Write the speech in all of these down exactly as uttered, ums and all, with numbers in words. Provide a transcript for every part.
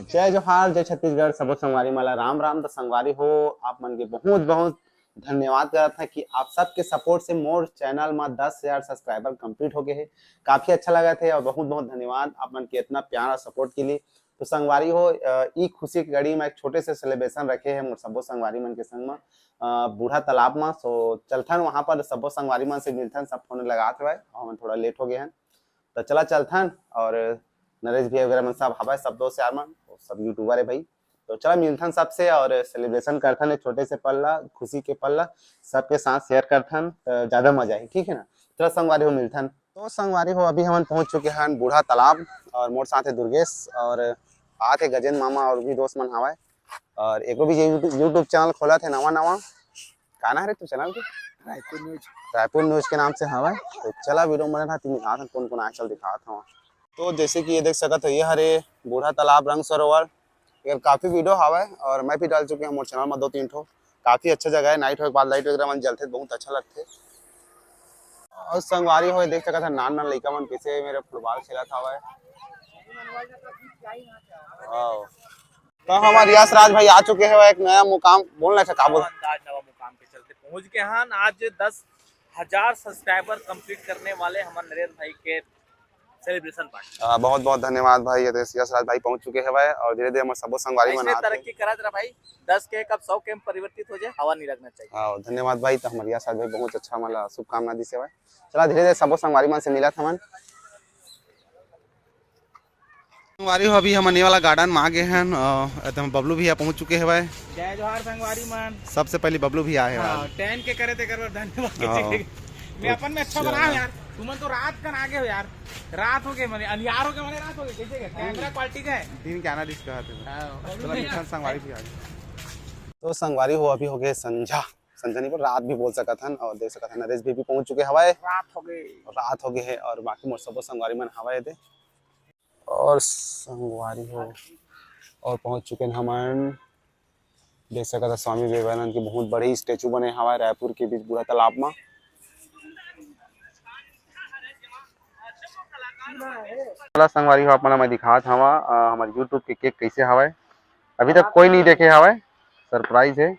जय जोहार, जय छत्तीसगढ़, सबो संगवारी मन ला राम राम। तो संगवारी हो, आप मन के बहुत बहुत धन्यवाद करत है कि आप सबके सपोर्ट से मोर चैनल में दस हजार सब्सक्राइबर कंप्लीट हो गए हैं। काफी अच्छा लगा थे और बहुत बहुत धन्यवाद आप मन के इतना प्यार और सपोर्ट के लिए। तो संगवारी हो, अ, ई खुशी के घड़ी में एक छोटे से सेलिब्रेशन रखे हैं मोर सबो संगवारी मन के संग में, अ, बूढ़ा तालाब में। सो चलथन वहां पर, सबो संगवारी मन से मिलथन, सब फोन लगात हवय और हमन थोड़ा लेट हो गए हैं। तो चला चलथन, और नरेश भैया वगैरह मन सब हवय, सब दोस्त यार मन, सब यूट्यूबर है भाई। तो चला मिलथन सबसे और सेलिब्रेशन करथन एक छोटे से पल ला, खुशी के पल ला सबके साथ शेयर करथन, तो ज्यादा मजा आही, ठीक है ना? चला संगवारी हो मिलथन। तो संगवारी हो, अभी हमन पहुंच चुके हैं बूढ़ा तालाब और मोर साथ है दुर्गेश और आत है गजेंद्र मामा और भी दोस्त मन हवय। और एको भी यूट्यूब चैनल खोला थे नवा नवा, का नाम है रे तू चैनल के? रायपुर न्यूज। रायपुर न्यूज के नाम से हवय। तो चला वीडियो में बने रहा, तीन हाथ कौन कौन आए चल दिखात हवं। तो जैसे कि ये देख सकत हो, ये हरे बूढ़ा तालाब रंग सरोवर, ये काफी वीडियो हवय और मैं भी डाल चुके हूँ मोर चैनल में दो तीन ठो। काफी अच्छा जगह है, नाइट होए के बाद लाइट वगैरह मन जलथे, बहुत अच्छा लगथे। और संगवारी हो, देख सकत है नान नान लइका मन कैसे मेरे फुटबॉल खेलत हवय। वाओ। तो हमारे यश राज भाई आ चुके हैं एक नया मुकाम, बोलना चाह का बोल। अंदाज नवा मुकाम के चलते पहुंच गए हैं आज दस हजार सब्सक्राइबर कंप्लीट करने वाले हमारे नरेंद्र भाई के सेलिब्रेशन पार्टी। आ, बहुत बहुत धन्यवाद भाई, ये यश राज भाई पहुंच चुके हैं भाई, और धीरे धीरे हमारे सबो संगवारी ऐसे मनाते हैं। तरक्की करत रहा भाई, दस के कब सौ के में परिवर्तित हो जाए, हवा नहीं लगना चाहिए। हाँ, धन्यवाद भाई, तो हमारे यश राज भाई बहुत अच्छा, मतलब, शुभकामना दिसे भाई। चला धीरे धीरे सबो संगवारी मन से मिलत हमन। संगवारी हो, अभी हमन ये वाला गार्डन में आ गए हैं, अ, तो हम बबलू भैया पहुंच चुके हैं भाई। जय जोहार संगवारी मन। सबसे पहले बबलू भैया आए हैं हाँ, आज। टैन के करे तेकर बर धन्यवाद हाँ। के। मैं अपन में अच्छा चला। बना यार, तुमन तो रात कन आ गए हो यार, रात हो गए मने, अंधियार हो गए मने, रात हो गए, कैसे गए? कैमरा क्वालिटी का है। दिन के आना रिस्क है। हाँ। चला मिलथन संगवारी भैया। तो संगवारी हो, अभी हो गए संझा, संझा नहीं पर रात भी बोल सकत हन, और देख सकत हन नरेश भी, भी पहुंच चुके हवय। रात हो गए। रात हो गए है और बाकी मोर सबो संगवारी मन हवय दे। और संगवारी हो, और पहुंच चुके हैं हमन। देख सकत ह स्वामी विवेकानंद की बहुत बड़ी स्टैचू बने हवय रायपुर के बीच बूढ़ा तालाब म। चला संगवारी हो, आप मन ल मैं दिखात हवा, अ, हमर YouTube के केक कैसे हवय। अभी तक कोई नहीं देखे हवय, सरप्राइज है।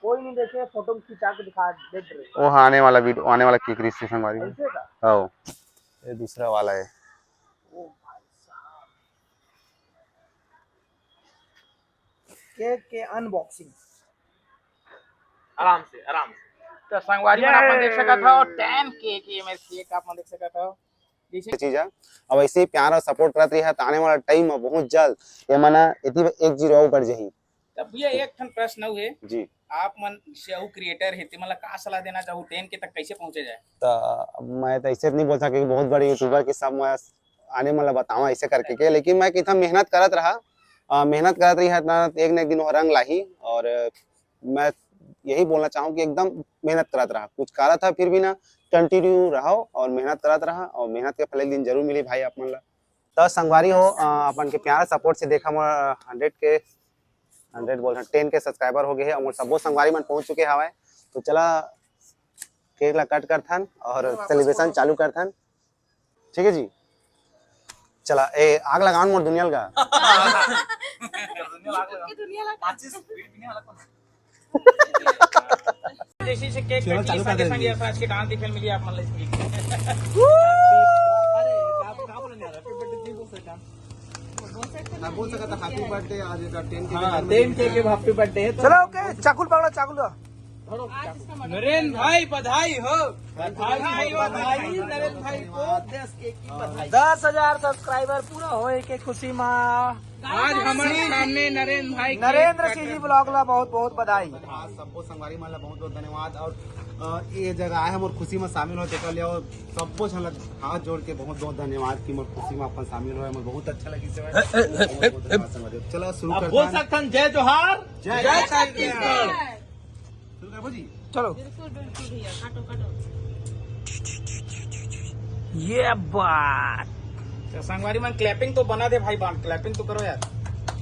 कोई नहीं देखे, फोटो खिंचा के दिखा देत रहे। वो हाँ, आने वाला वीडियो, आने वाला केक रिलीज से संगवारी हो। ऐसे का? हाँ, ये दूसरा वाला है। ओ भाई साहब, केक के अनबॉक्सिंग। आराम से, आराम से। तो संगवारी मन आप मन देख सकत हो, टैन केक, ये मेरे केक आप मन देख सकत हो। जैसे चीज है, अब ऐसे ही प्यार और सपोर्ट करत रही है, तो आने वाला टाइम में बहुत जल्द ये मना एती एक जीरो ऊपर जाही। तब भैया, एक ठन प्रश्न अउ हे। जी। आप मन से अउ क्रिएटर हे, ते मन ला का सलाह देना चाहू, टेन के तक कैसे पहुंचे जाए? त अब मैं तो ऐसे नहीं बोल सके कि बहुत बड़े यूट्यूबर के सब मैं आने मन ला बतावा ऐसे करके के, लेकिन मैं कितना मेहनत करत रहा, अ, मेहनत करत रही है ना, एक न एक दिन वो रंग लाही। और मैं यही बोलना चाहूँ कि एकदम मेहनत करत रहा, कुछ करत है फिर भी ना, कंटिन्यू रहो और मेहनत करत रहा और मेहनत के फल एक दिन जरूर मिली भाई आप मन ला। त संगवारी हो, अ, अपन के प्यार सपोर्ट से देखा मोर हंड्रेड के, हंड्रेड बोल रहा, टेन के सब्सक्राइबर हो गए हैं और मोर सबो संगवारी मन पहुंच चुके हवय। तो चला केक ला कट करथन और सेलिब्रेशन चालू करथन, ठीक है जी। चला ए आग लगाओ मोर दुनिया लगा। जैसे से केक चलो, कटी, चालू कर संगे दे संगे दीजिए। यशराज के डांस दिखे मिली आप मन ला। हाँ, बोल सकता था, हैप्पी बर्थडे आज का टेन के हाँ, टेन के के हैप्पी बर्थडे है तो चलो, ओके, चाकुल पकड़ो, चाकुल दो। नरेंद्र भाई, बधाई हो। बधाई हो, बधाई नरेंद्र भाई को। दस हजार सब्सक्राइबर पूरा होए के खुशी मा आज हमारे सामने नरेंद्र भाई के नरेंद्र सी जी ब्लॉग ला बहुत बहुत बधाई। आज सबको संगवारी मन ला बहुत बहुत धन्यवाद और, अ, ये जगह आए हम और खुशी में शामिल हो, तेकर लिए और सबको झन ला हाथ जोड़ के बहुत बहुत धन्यवाद कि मोर खुशी में अपन शामिल हो, मोर बहुत अच्छा लगी से। बहुत बहुत धन्यवाद संगवारी। चलो शुरू अब करते बोल हैं। सकते हैं, जय जोहार, जय जय छत्तीसगढ़। छत्तीसगढ़। शुरू करबो जी? चलो। बिल्कुल, बिल्कुल भैया, काटो, काटो। ये बात। तो संगवारी मन, क्लैपिंग तो बना दे भाई, बांध, क्लैपिंग तो करो यार।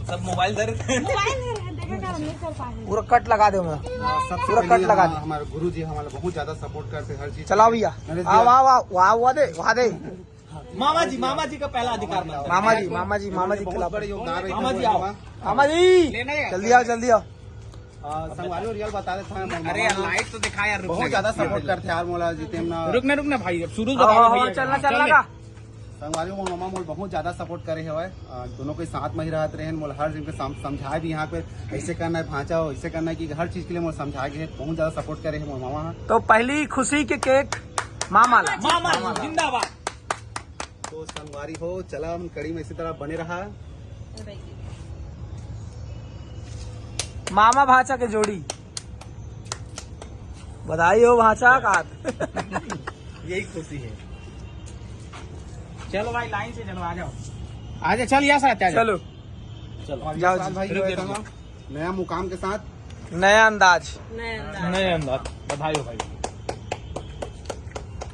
सब मोबाइल धर। मोबाइल धर। पूरा कट लगा दे मैं। सबसे पूरा पहले कट लगा यहाँ दे। हमारे गुरु जी हमारा बहुत ज्यादा सपोर्ट करते हैं हर चीज चलाओ में। भैया। नरेश आओ भैया। आओ आओ वहाँ वहाँ दे वहाँ दे। मामा जी, मामा जी का पहला अधिकार बनता है। मामा जी मामा जी मामा जी बहुत खिलाफ। बड़े योगदान है मामा जी, आओ। मामा जी लेना है। जल्दी आओ जल्दी आओ। आ, संगवारी और रियल बता देता है, अरे यार, लाइट तो दिखा यार, रुक बहुत जा। ज्यादा सपोर्ट करते हैं यार मोला जितेन ना। रुक ना, रुक ना भाई, अब शुरू हाँ, बता हाँ, भाई, हाँ, चलना, हाँ, चलना चल। का। संगवारी, मोर मामा मोर बहुत ज्यादा सपोर्ट करे हवय। आ, दोनों के साथ में ही रहत रहे, मोला हर दिन के सम-, समझाए भी यहाँ पे ऐसे करना है भांचा हो, ऐसे करना है कि हर चीज के लिए मोला समझाए गए, बहुत ज्यादा सपोर्ट करे है मोर मामा हा। तो पहली खुशी के केक मामा ला। मामा जी जिंदाबाद। तो संगवारी हो, चला हम कड़ी में इसी तरह बने रहा। मामा भांचा के जोड़ी। बधाई हो भांचा का। यही खुशी है। चलो भाई, लाइन से चलो, आ जाओ। आ जा, चल, यस, आ जा। चलो। चलो। जाओ जी। भाई, रुक, रुक, रुक। नया मुकाम के साथ। नया अंदाज। नया अंदाज। नया अंदाज। बधाई हो भाई।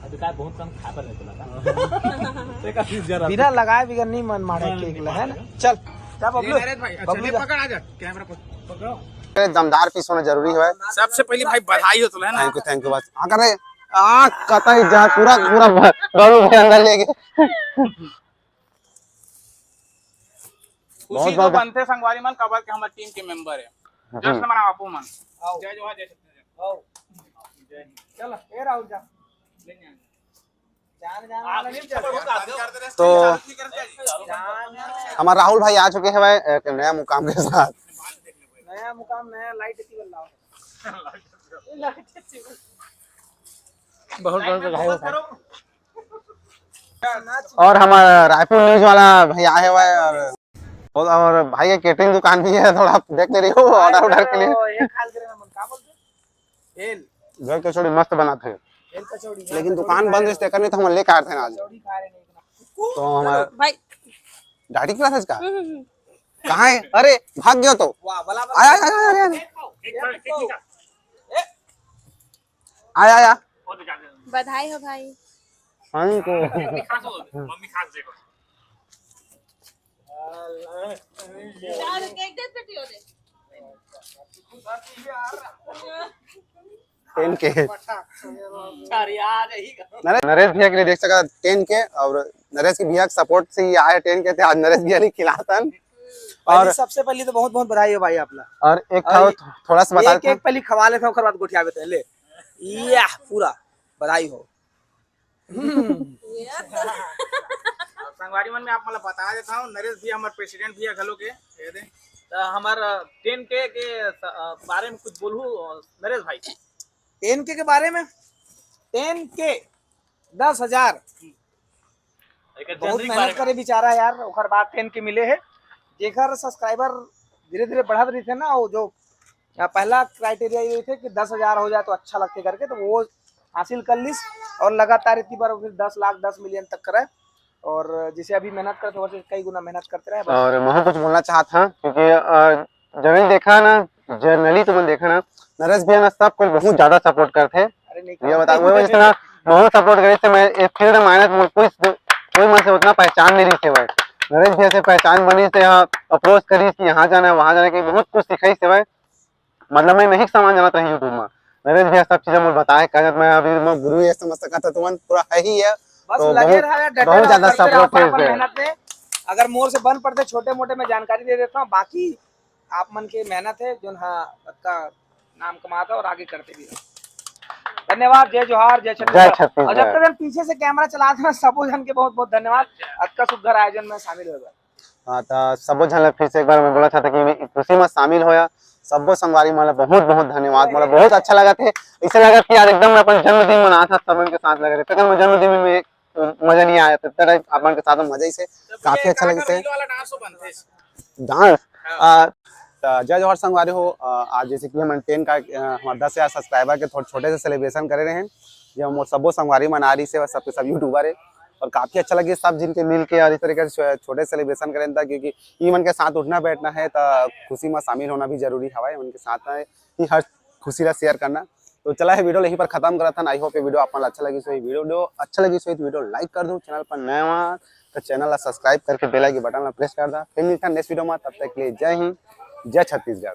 अभी का बहुत कम खा पर नहीं चला था। एक आशीष जरा। बिना लगाए बिगर नहीं मन मारे हाँ, केक नहीं ला, है ना? मारेगा। चल, जा बबलू। नरेश भाई, अच्छा, बबलू ले जा। पकड़, आ जा, कैमरा पकड़। पकड़ो। अरे, दमदार पीस होना जरूरी है। सबसे पहली भाई बधाई हो तो, है ना? थैंक यू, थैंक यू, बस। हाँ, करे, आ, कतई जा, पूरा, पूरा ब-, बबलू भाई अंदर ले गए। खुशी बहुत, तो बहुत बनथे संगवारी मन, काबर के हमर टीम के मेंबर है। हम्म। जश्न मनाओ आपो मन। आओ। जय जोहार, जय छत्तीसगढ़। आओ। जय हिंद। चलो, ए राहुल जा। ले जा। जान, जान वाला नहीं चल। तो जान, जान। हमारा राहुल भाई आ चुके हैं भाई, एक नया मुकाम के साथ। नया मुकाम, नया लाइट एती वाला। बहुत, बहुत बधाई हो। और हमारा रायपुर न्यूज वाला भैया आए हुआ है और, और, और भाई, ये केटरिंग दुकान भी है, थोड़ा आप देख ले रही हो, ऑर्डर ऑर्डर के लिए। ये खाल करे ना मन, का बोलते? भेल। भेल कचौड़ी मस्त बनाते हैं। भेल कचौड़ी, हाँ, लेकिन कचौड़ी दुकान खा बंद रहे है, हो। तेकर नहीं तो हम लेके आते हैं आज। कचौड़ी खा रहे नहीं इतना। तो हमारा भाई। डाइटिंग क्लास है इसका? हम्म, हम्म, हम्म। कहाँ है? अरे, भाग गया तो। वाह, वाला, वाला। आया, आया, आया, आया, आया। एक बार, एक बार। आया, आया। बधाई हो भाई। हाँ, तो मम्मी खास हो, मम्मी खास देखो। यार, केक दे, पेटी हो दे। टेन के। नरे-, नरेश भैया के लिए देख सका टेन के, और नरेश के भैया के सपोर्ट से ही आए टेन के थे, आज नरेश भैया ने खिलातन। पहले और सबसे पहले तो बहुत बहुत बधाई हो भाई आप ला। और एक और था, ये थो-, थोड़ा सा बता एक, देता एक हूँ। पहले खवा लेता हूँ, ओकर बाद गोठियाबे तो ले। या पूरा बधाई हो। हम्म। और संगवारी मन में आप मतलब बता देता हूँ, नरेश भैया हमारे प्रेसिडेंट भैया घलो के, ये दे। तो हमार टेन के के स-, अ, बारे में कुछ बोलू, अ, नरेश भाई। टेन के के बारे में? टेन के दस हजार। एकर बहुत जनवरी के मेहनत बारे में। करे बेचारा यार, ओकर बाद टेन के मिले है। जेकर सब्सक्राइबर धीरे-धीरे बढ़त रहिथे ना, वो जो, अ, पहला क्राइटेरिया ये थे कि दस हजार हो जाए तो अच्छा लगते करके, तो वो हासिल कर लिस और लगातार इतनी बार फिर दस लाख, दस मिलियन तक करे और जैसे अभी मेहनत करते वैसे कई गुना मेहनत करते रहे बस। और मैं कुछ बोलना चाहत हूँ क्योंकि, अ, जमीन देखा ना, जर्नली तुमन देखा ना, नरेश भैया ना सब कुछ बहुत ज्यादा सपोर्ट करते हैं। अरे नहीं ये करते। बता, वो इतना बहुत सपोर्ट करे थे, मैं एक फील्ड माइनस में कोई, कोई मन से उतना पहचान नहीं रही थी भाई। नरेश भैया से पहचान बनी से यहाँ अप्रोच करी कि यहाँ जाना है, वहाँ जाना है, कि बहुत कुछ सिखाई से भाई। मतलब मैं नहीं सामान जानत रही YouTube में, नरेश भैया सब चीजें मोर बताए, कहा मैं अभी मैं गुरु ये समझ सका था, तुमन पूरा है ही है। बस तो लगे बहुत, रहा यार, डटे बहुत रहो, ज्यादा करते रहो सपोर्ट अपन, है अपन इसमें। मेहनत में। अगर मोर से बन पड़ते छोटे मोटे मैं जानकारी दे देता हूँ, बाकी आप मन के मेहनत है जो हाँ अतका नाम कमाता और आगे करते भी रहो। धन्यवाद, जय जोहार, जय जय छत्तीसगढ़। छत्तीसगढ़। और जब तक हम पीछे से कैमरा चलाते हैं सबो झन के बहुत बहुत धन्यवाद, अतका सुघर आयोजन में शामिल होगा। हाँ, त सबो झन ला फिर से एक बार मैं बोलना चाहता कि मैं खुशी में शामिल होया। सब्बो संगवारी मन ला बहुत बहुत धन्यवाद, मोला बहुत अच्छा लगा थे। ऐसे लगा कि यार एकदम मैं अपन जन्मदिन मनात हंव, सब मन के साथ लगे थे। तेकर मैं जन्मदिन में एक मजा नहीं आया था, तेरा अपन के साथ में मजा ही से काफी अच्छा लगे थे। डांस। हाँ। आ, त जय जोहार संगवारी हो। आ, आज जैसे कि हमन टेन का, आ, हमारे दस हजार सब्सक्राइबर के थोड़े छोटे से सेलिब्रेशन करे रहे हैं, जो मोर सब्बो संगवारी मन आ रही से, सबके सब यूट्यूबर है। और काफी अच्छा लगे सब जिनके मिल के और इस तरीके से छो-, छोटे सेलिब्रेशन करें था, क्योंकि ई मन के साथ उठना बैठना है, तो खुशी में शामिल होना भी जरूरी हवय। उनके साथ है कि हर खुशी ला शेयर करना। तो चला है वीडियो यहीं पर खत्म करत हन। आई होप ये वीडियो आप मन ला अच्छा लगी। सो ये वीडियो, वीडियो अच्छा लगी सो ये वीडियो लाइक कर दो, चैनल पर नया हुआ तो चैनल ला सब्सक्राइब करके बेल आइकन बटन ला प्रेस कर दा। फिर मिलता है नेक्स्ट वीडियो में, तब तक के लिए जय हिंद, जय छत्तीसगढ़।